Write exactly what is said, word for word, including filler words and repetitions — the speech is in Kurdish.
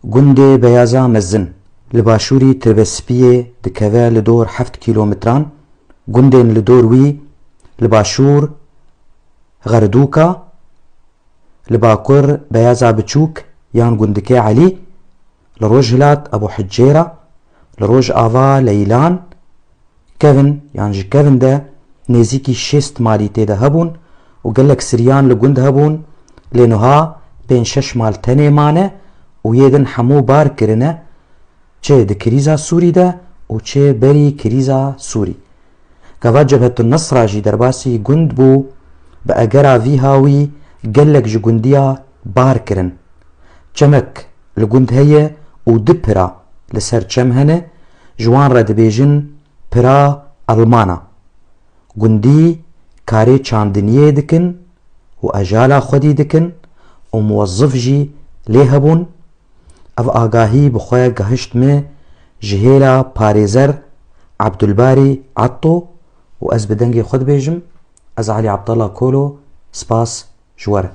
Gundê Beyaza Mezin li başûrî Tirbespiyê dikeve li dor heft kîlometran. Gundên li dor wî li başûr Xerdûka, li bakur Beyaza Biçûk yan Gundikê Elî, li rojhilat Ebû Hicêra, li rojava Leylan, kevin yan ji kevin de nêzîkî şêst malî tê de hebûn û gelek siriyan li gund hebûn, lê niha pênc şeş mal tenê mane û yê din hemû bar kirine, çi di krîza Sûrî de û çi berî krîza Sûrî. Gava Cebhetun Nesra jî derbasî gund bû, bi egera vî hawî gelek ji gundiya bar kirin. Çemek li gund heye û du pira li ser çem hene, ji wan re dibêjin pira Elmana. Gundî karê çandiniyê dikin û ejala xwedî dikin û muwezzif jî lê hebûn. Ev agahî bi xwe gehişt min ji hêla parêzer Ebdulbarî Atto û ez bi dengê xwe dibêjim, ez Elî Abdallah Kolo, spas ji we re.